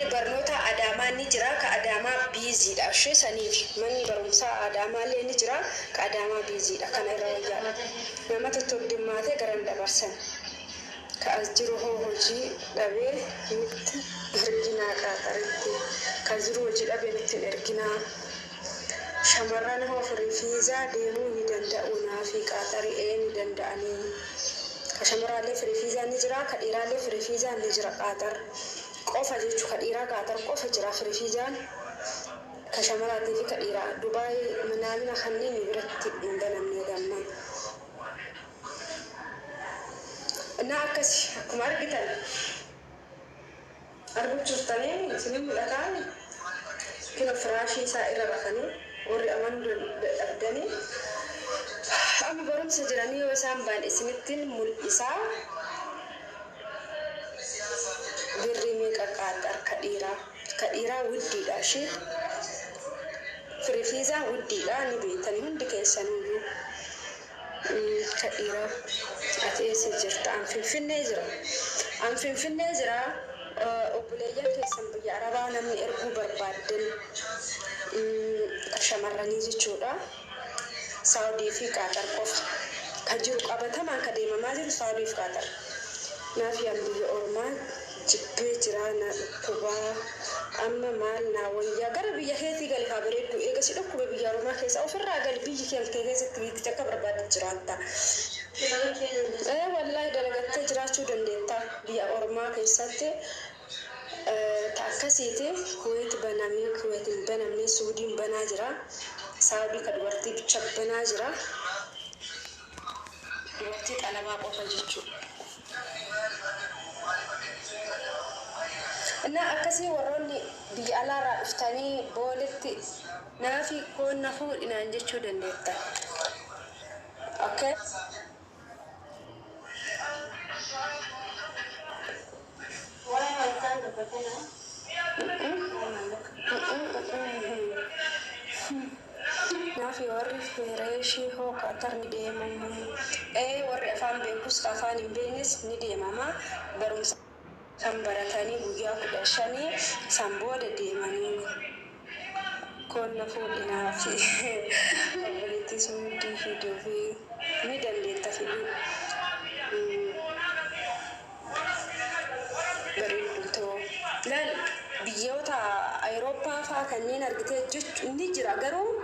Barnoota Adaamaa ni jira, ka Adaamaa busy dha. Ishee saniif manni barumsaa Adaamaa illee ni jira, ka Adaamaa busy dha. Kana irra wayyaadha. Nama tottollimmaatee garan dabarsan. Ka as jiru hoo hojii dhabee nutti erginaa Qaaxaritti. Ka jiru hojii dhabee nutti hin erginaa. Shamarran hoo free visa deemuu ni danda'u naafi Qaaxari ee ni danda'anii. Ka shamarraallee free visa ni jira, ka dhiiraallee free visa ni jira Qaaxar qofa jechuu, ka dhiiraa Qaaxar qofa jira free visaan, ka shamaraatii fi ka dhiiraa. Dubaay manaamina kanneen nu biratti hin banamne gamma. Na akkasi akkuma argitan arguu jirtanii isinin mul'ataa, kino firaashii isaa irra rafanii warri amanuu dadhabdanii amma barumsa jiranii yoo isaan ba'an isinittiin mul'isaa. Birrii meeqa Qaaxar ka dhiiraa? Ka dhiiraa widdiidha ishee. Free visaan widdiidha, ni beektanii hundi keessanuyyuu. Ka dhiiraa ati eessa jirta? An Finfinnee jira. An Finfinnee jira. Obboleeyyan keessan biyya Arabaa namni erguu barbaaddan, ka shamarranii jechuudha. Saawudii fi Qaaxar qofa. Ka jiru qabatamaan ka deemamaa jiru Saawudii fi Qaaxar. Naaf yaan biyya ormaa jibbee jira, na dhukkubaa, amma maal naa wayyaa? Gara biyya keetii gali haa bareeddu. Eega si dhukkube biyya ormaa keessa ofirraa gali, biyyi kee keessatti biitti akka barbaadde jiraatta. Ee wallaahi, dalagattee jiraachuu dandeetta biyya ormaa keessatti. Ta akkasiiti. Kuweet banamee, Kuweet hin banamne, Suudiin banaa jira. Saawudii ka dubartii bicha banaa jira. Dubartii xalabaa qofa jechuudha. Na akkasii warroonni biyya alaarraa dhuftanii booletti naafi koon na fuudhinaan jechuu dandeetta. Okay. Waa'ee maallaqaan dubbatana. Naafi warri fireeshii hoo Qatar ni deemamu? Ee, warri afaan beekus ka afaan hin beeknes ni deemama. Barumsa kan baratanii guyyaa 15 san booda deemanii. Koon na fuudhinaa fi obboleettii suudii fiduu fi ni dandeetta fiduu. Bareedduu too. Laal, biyyoota Awurooppaa faa kanneen argitee jechu ni jira, garuu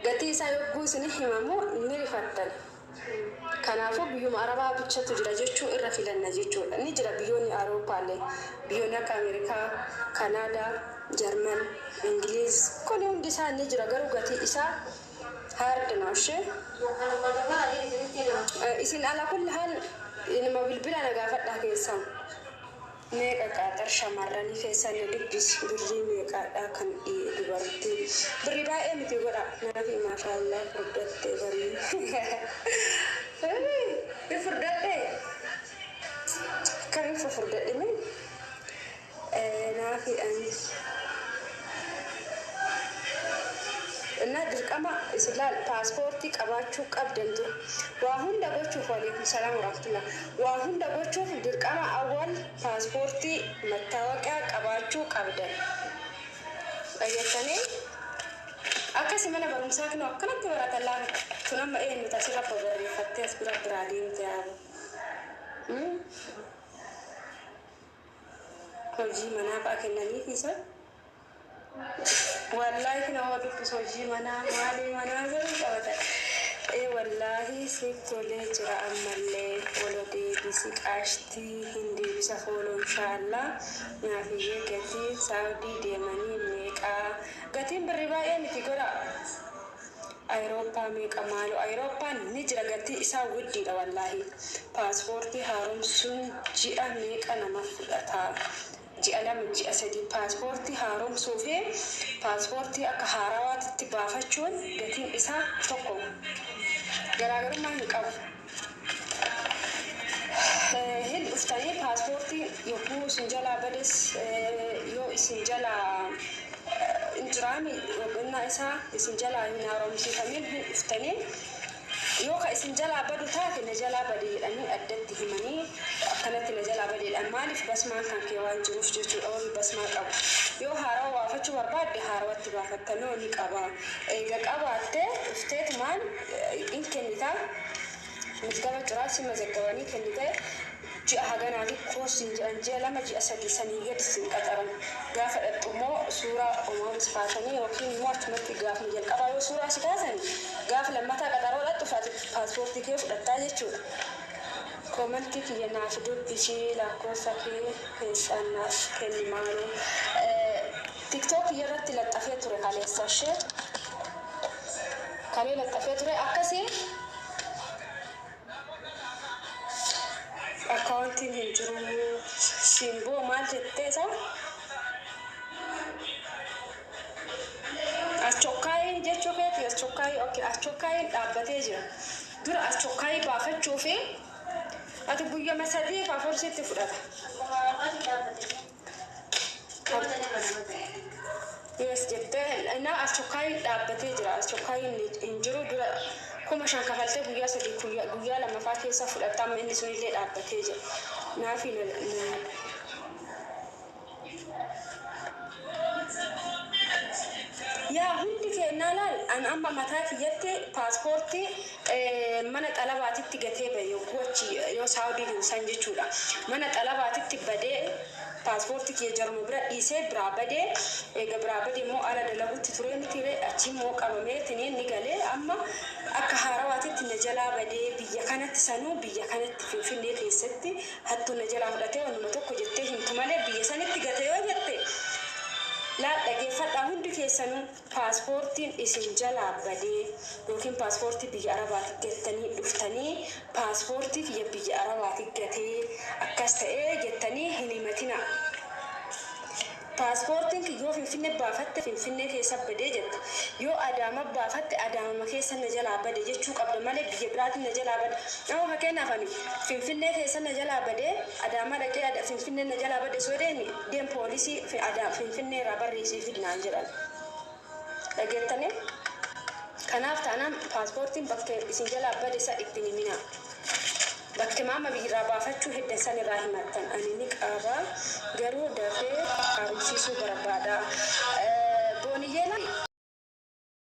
gatii isaa yogguu isin himamu ni rifattan. Kanaafuu biyyuma Arabaa bichatu jira jechuu irra filanna jechuudha. Ni jira biyyoonni Awurooppaallee, biyyoonni akka Ameerikaa, Kanaadaa, Jarman, Ingiliiz kuni hundi isaa ni jira, garuu gatii isaa hard ነው ishee. Isin ala kulli haal inuma bilbila na gaafadhaa keessan. Meeqa Qaaxar shamarranii keessan na dubbisi? Birrii meeqaadha kan dubartii? Birrii baay'ee miti, godha. Naafi maashaallah, furdattee barii. Ni furdadhe? Akkamiin fufurdadhe mee? Naafi ani እና dirqama isin laal, paaspoortii qabaachuu qabdan dura waa hunda gochuuf. Waalaikum salaam warahmatullah. Waa hunda gochuuf dirqama awwal paaspoortii mattaawaqaa qabaachuu qabdan dhaggeessanii. Akkasi mana barumsaa kinoo akkanatti baratan. Laal, tun amma eenyu asirra babarreeffattee as bira biraa deemte yaabu? Hojii manaa fa'a kennaniif isa. Wallaahi kana hoo dubbisu, hojii manaa maalii manaa garuu qabata. Ee wallaahi, siif tolee jira ammallee. Follow deebisi qaashtii, hin deebisa follow inshaallah. Naafiyyee, gatiin Saawudii deemanii meeqaa? Gatiin birrii baay'ee miti, godha. Awurooppaa meeqa maaloo? Awurooppaan ni jira, gatii isaa widdiidha wallaahi. Paaspoortii haaromsuun ji'a meeqa nama fudhata? Ji'a 2, ji'a 3. Paaspoortii haaromsuu fi paaspoortii akka haarawaatitti baafachuun gatiin isaa tokko, garaagarummaa hin qabu. Hin dhuftanii paaspoortii yogguu isin jalaa bades, yoo isin jalaa hin jiraami, boqonnaa isaa isin jalaa hin haaromsiifamin, hin dhuftanii yoo ka isin jalaa badu taate, na jalaa bade jedhanii addatti himanii, akkanatti na jalaa badeedhaan, maaliif basmaan kan kee waan jiruuf jechuudha. Warri Yoo haarawa baafachuu barbaadde haarawatti baafatta noo ni qaba. Eega qabaattee dhufteetumaan in kennitaa. Mizgaba jiraa si mazaggabanii kennitee ji'a haganaati koosiin jedhan ji'a 2 ji'a 3 sanii gadi sin qaxaran. Gaafa dhaqxu immoo suuraa omaan si kaasanii yookiin immoo achumatti gaafuma jalqabaa yoo suuraa si kaasani gaafa lammataa qaxaroo dhaqxu ati paaspoortii kee fudhattaa jechuudha. Koomantii kiyya naaf dubbisi lakkoofsa kee keessaan naaf kenni maaloo. TikTok kiyya irratti laxxafee ture kaleessa ishee kalee laxxafee ture akkasii. Akkaawuntiin hin jiru simboo maal jettee isaa? Achokkaayiin jechuu keeti achokkaayi okay achokkaayiin dhaabbatee jira. Dura achokkaayi baafachuu fi ati guyyama 3 fi 4 sitti fudhata. Yes jettee na achokkaayiin dhaabbatee jira. Achokkaayiin hin jiru dura 5000 kafaltee guyyaa 3 guyyaa 2ffaa keessa fudhatta amma inni sunillee dhaabbatee jira. Naafi na Yaa hundi keennaa laal an amma mataa kiyyatti paaspoortii mana xalabaatitti gatee bahe yogguu achi yoo saawudii jiru san jechuudha. Mana xalabaatitti badee paaspoortii kiyya jaruma bira dhiisee biraa badee eega biraa badee immoo ala dalagutti turee mitiiree achi immoo qabamee tiniin ni galee amma akka haarawaatitti na jalaa badee biyya kanatti sanuu biyya kanatti finfinnee keessatti hattuun na jalaa fudhatee wannuma tokko jettee himtu malee biyya sanitti gate yoo jette Laal dhageeffadhaa hundi keessanuu paaspoortiin isin jalaa badee yookiin paaspoortii biyya arabaati gattanii dhuftanii paaspoortii kiyya biyya arabaati gatee akkas ta'ee jettanii hin himatinaa. Paaspoortiin kiyya yoo Finfinne baafatte Finfinnee keessa badee jetta. Yoo Adaama baafatte Adaamama keessa na jalaa bade jechuu qabda malee biyya biraatiin na jalaa bade. Amma fakkeenyaaf ani Finfinnee keessa na jalaa badee Adaamaa dhaqee Ada Finfinnee na jalaa bade soo deemi deem poolisii fi Adaa Finfinnee irraa barreessii fidi naan jedhan. Dhageettanii? Kanaaf taanaan paaspoortiin bakka isin jalaa bade sa itti hin himinaa. Bakkema amma biirraa baafachuu heddan san irraa himattan. Ani ni qaba garuu dafee haaromsiisuu barbaada. Booniyyee.